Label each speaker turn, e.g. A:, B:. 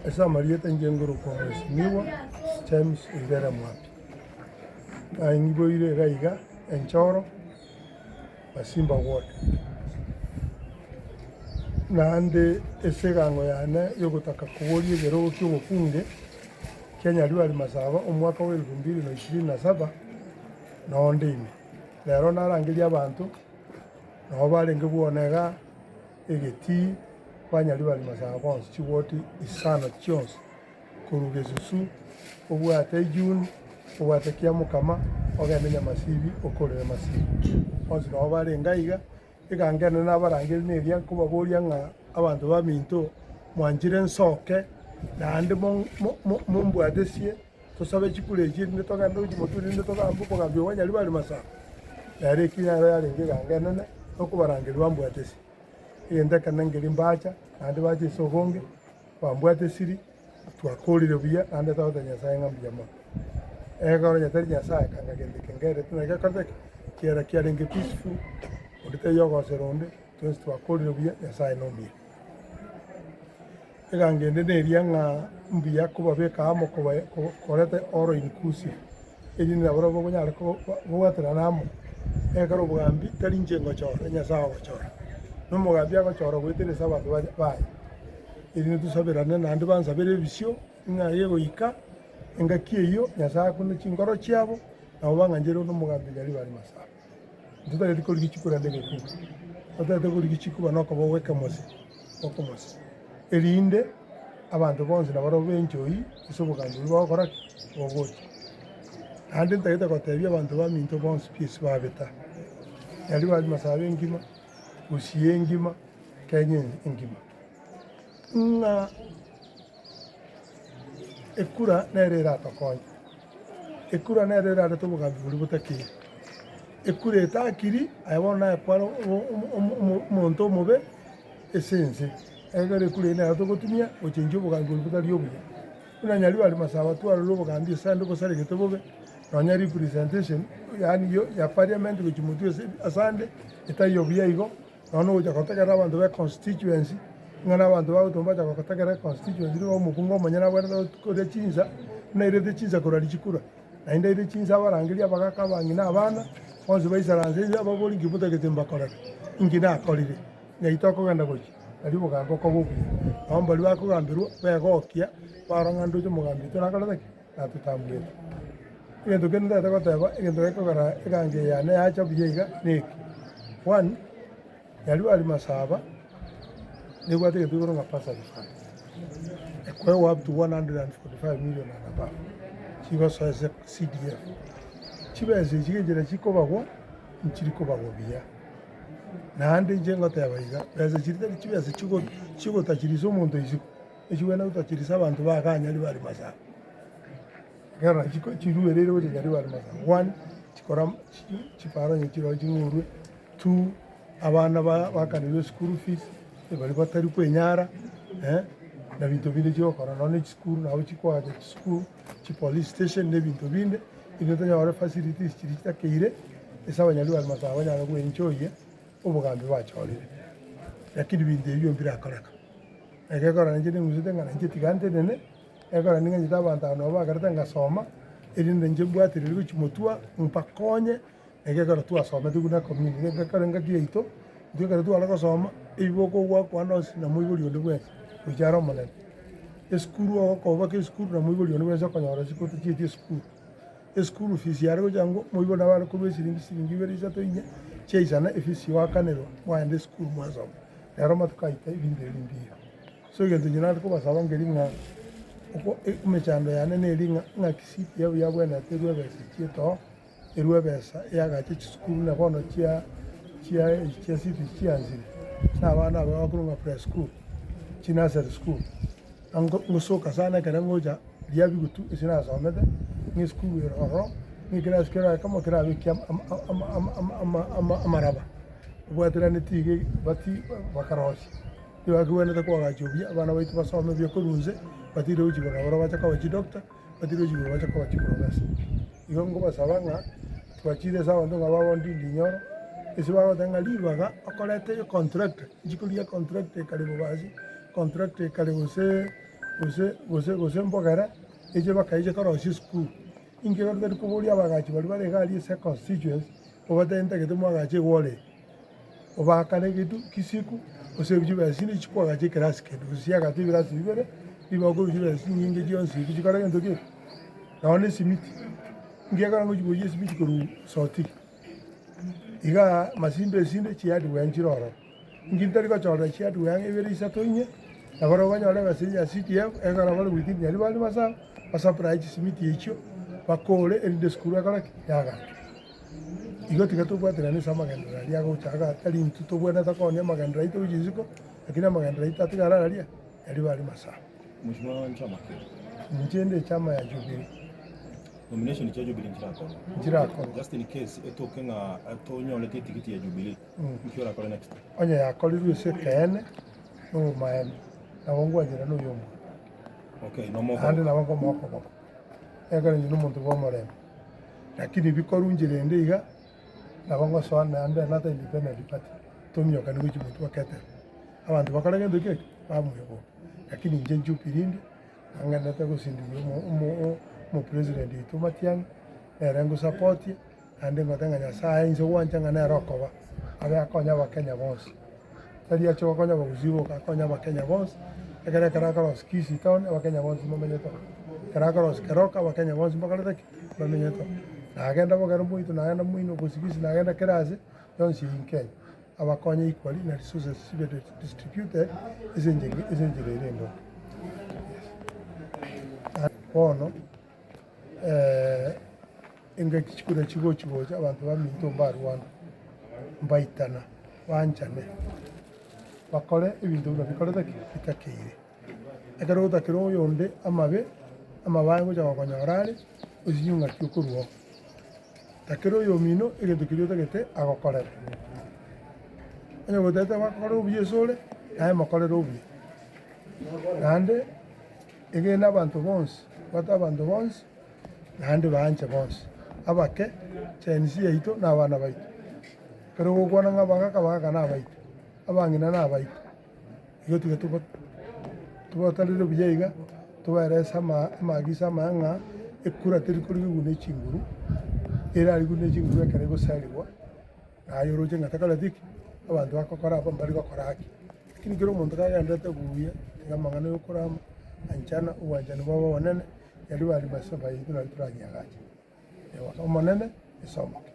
A: Ase amarieta inche ngorokwa Mheshimiwa James Oirere Mwabi. Nainyiboire iga iga Enchoro, Masimba ward. Naende ase egango yane yogotaka koboria ekerogo kia obobunge kia Nyaribari Masaba omwaka wa elfu mbili na ishirini na saba, noo nde ime. Rero narangerie abanto, nabo barenge bwone igaa. Egetii banyaribari masaga bonsi chiwoti isano chionsi korwa gesusu obwate Ejuni obwate Kiamokama ogende Nyamasibi okorere Masibi bonsi nabo barenge aiga egango enene nabarangeria neria nkobaboria ng'a abanto baminto mwanchire nsoke naende mombwatesie tosabe chikura echi erinde togende gochia motwe erinde togambe obogambi obwa Nyaribari Masaga. Nere eki nero yarenge egango enene nokobarangeria bambwate ase. Egento ekenene nkeria mbacha, naende bacha ase obonge, bambwate esiri, twakorire buya naende togotebia Nyasaye ng'a mbuya mono. Ekero onye tari Nyasaye kanga gento eke nkerete naki gekorete ki? Kiera kiarenge peaceful, onde taiyo ogosera onde, twensi twakorire buya, Nyasaye nomuya. Egango ende neria ng'a mbuya kobabeka amo koreta all inclusive, erinde nabarabwo banyare kobwaterana amo, ekero obogambi tari inche ngochora, Nyasae ogochora. Na omogambi agochora goetera ase abanto baye, erinde tosaberane naende bansabere ebisio ng'a egoika engaki eyio Nyasae akune chinkoro chiabo, nabo bang'anchere buna omogambi Nyaribari Masaba. Ntotageti korigia chikura ande egekuba, totagete korigia chikuba na okoba gwekemosi okomosi, erinde abanto bonsi nabarabwo benchoi ase obogambi boria bagokora ki? Bogocha. Naende ntagete gotebia abanto baminto bonsi pi ase babeta, Nyaribari Masaba engima, Gusii engima, Kenya engima, ng'a ekura nere eratokonye. Ekura nere erarete obogambi boria botakeire. Ekura etakiri, aye bono naye kware omonto omobe ase ense. Ekero ekura eye nero togotumia gochenchia obogambi boria botari obuya. Buna Nyaribari Masaba twarorire obogambi ase ande bosaregete bobe, nonya representation yaani ya parliament gochia motwe ase ande etaiyo buya igo. Nonya ogocha gotegerera abanto be constituency, ng'a na abanto bagotoma bacha gogotegerera econstituency nigo omokungu omonyene abwenerete koria chinsa, buna airete chinsa koraria chikura, naende aire chinsa abarangerie abagaka abang'ina abana, bonsi baisaranse inse ababori nki motagete mbakorere, inki nakorire, ng'ai tokogenda gochia, nario obogambi bokoba obuya. Nabo mbaria bakogamberwa, begokia, barora ng'a ndoche omogambi oito nakorete ki? Natotambuete. Egento kende ntagete goteba, egento gekogera egango eye yane yacha buya iga neke, one, Nyaribari Masaba nebwate egento igoro ng'a bursary fund, ekoegwa up to 145 million and above, chigosoa ase CDF. Chibesa echi enchera chikobagwa, nchiri kobagwa buya. Naende inche ngoteba iga, besa chiria tari chibesa chigo chigotachiria omonto isiko. Echigwene gotachiria abanto ba igaa Nyaribari Masaba. Ekero nachio chiruereire gocha Nyaribari Masaba, one, chikora chipara onye chiroo ching'urwe, two, abana bakanerwe eschool fees, baria batari kwenyara na binto binde chigokora nonya na chisukuru nabo chikoacha chisukuru, chipolice station na ebinto binde, erinde tonyore facilities chiria chitakeire ase abanyaribari Masaba banyare goenjoyia obogambi bachorire. Lakini binto ebio mbirakoreka. Egekora inche ning'usete ng'a nainche tiga ntenene, egekora ning'anyete abanto aba nabo bagerete ngasoma, erinde inche mbwatereri gochia motwe mbakonye, egekero twasomete buna ecommunity, egekero engaki yaito, intwe ekero tware gosoma, ebiboko ogwakwana onsi na moibori onde bwensi, gocha are omonene. Esukuru ogokoba mpaka esukuru na moibori onde bwensi okonyora chiko tochieti esukuru. Eschool fees yare gocha ng'o moibori nabo are korwa esiringi siringi ibere isato inye, chiaisana efees yoakanerwa mwagenda esukuru mwasoma. Rero amatuko aito ebinto ebi mbiya. So egento inche nare kobasaba nkeri ng'a oko emechando yane neri ng'a ng'aki CDF yabwenerete erwe ebesa echi etoo, erwe ebesa eagache chisukuru buna bono chia chia echi chia CBC chiansire, na abana aba bakorwa ng'a pre school, chinursery school, ngosoka sana ekero ngocha. Riria bigutu ase nasomete, ng'a esukuru ere ororo, ng'a ekerasi kere ekemo kerabe ekia amaraba, obwateraneti iga bati bakarosia. Nigo bakigwenerete koagacha obuya, abana baito basome buya korwa inse, batire gochia igoro nabo bache koba chidoctor, batire gochia igoro bache koba chiprofessor. Igo nkobasaba ng'a twachire ase abanto ng'a baba Ndindi Nyoro, ase bagoteba ng'a ribaga okorete econtractor, nchikorigia econtractor ekare bobasi. Contractor ekare gose gose gose gose mbogera, eche bakaiche korosia esukuru. Inki ekero tari koboria abagachi baria bare iga aria ase econstituency, obatebie ntagete mwagache egware eye. Obaakane egetu kisiku, gose chibesa chinde chikwagacha ekerasi kende, gose chiagache ebirasi bibere, ribaga okorwa chibesa chinyinge chionsi ebi chikore gento ki? Nonye na esimiti, inki ekero ngochi koiyia esimiti korwa Sotik, igaa masimba esinde chiadware nchire ororo. Inki ntari gochorera chiadware ang'e ibere isato inye, nabarabwo banyore ebesa ya CDF, ekero bare within riria bare basabe, basupply chisimiti echio, bakore erinde esukuru ekore ki? Yagachwe. Igo tiga tobwaterane ase amagenderero aria agocha iga tari intwe tobwenerete koonia amagenderero aito gochia isiko, lakini amagenderero aito atigare aria, aria bare masaaba.
B: Mheshimiwa nchama ki?
A: Inche inde echama ya Jubilee.
B: Nomination chia Jubilee nchirakorwa.
A: Nchirakorwa.
B: Just in case etoke ng'a tonyorete etigiti ya Jubilee, nki orakore next?
A: Onye yakorirwe ase ekeene na obomaene, nabo ngwanchera na oyomo.
B: Okay, nomo
A: Naende nabo nkomoa okoboko, ekero inche nomonto bw'omorembe. Lakini bikorwa inchera ende iga, nabo ngosoa naende another independent party, tomiokani gochia motwe oketebe. Abanto bakore gento ki eke? Bamoigwa. Lakini inche Jubilee inde, nang'enete gosindiria omo omo omopresident oito Matiang'i, nere ngosapotie, naende ngote ng'a Nyasaye inse gwancha ng'a nere okoba, abe akonye abakenya bonsi. Tari ache gokonya abagusii boka, akonye abakenya bonsi, ekero ekero akorosia Kisii town, abakenya bonsi mbamenyete oo. Ekero akorosia Keroka, abakenya bonsi mbakorete ki? Mbamenyete oo. Nagenda bogere moito, nagenda moino Bosigisi, nagenda kera ase, yonsi eyio Kenya. Abakonye equally na resources chibe distributed ase enchera ase enchera ere endonge. Yes. Bono engaki chikura chigochi gocha abanto baminto mbarwana, mbaitana, banchane, bakore ebinto buna bikorete ki? Bitakeire. Ekero otakire oyonde amabe, amabe aye ngocha gokonyora are, osinye ng'aki okorwa oo. Takera oyomino egento keria otagete agokorere. Onye gotagete bagokorere obuya asore, naye mokorere obuya. Naende egene abanto bonsi, bwata abanto bonsi, naende baanche bonsi, abake, Gen Z yaito na abana baito. Ekero ogokwana ng'a abagaka, abagaka na abaito, abang'ina na abaito, igo tiga toba tobatarere buya iga, tobaerese ama amagiso amaya ng'a ekura teri korigigwa ne chinguru, erarigwe ne chinguru ekero egosarigwa, naye oroche ng'a takoreti ki? Abanto bagokora aba mbari gokora ake. Lakini kera omonto kagenderete buya, tiga amang'ana ya okorama, anchana, obwanchani bwabo obonene, riria bare masoba yaito nario toranyeagache. Omonene, esomoke.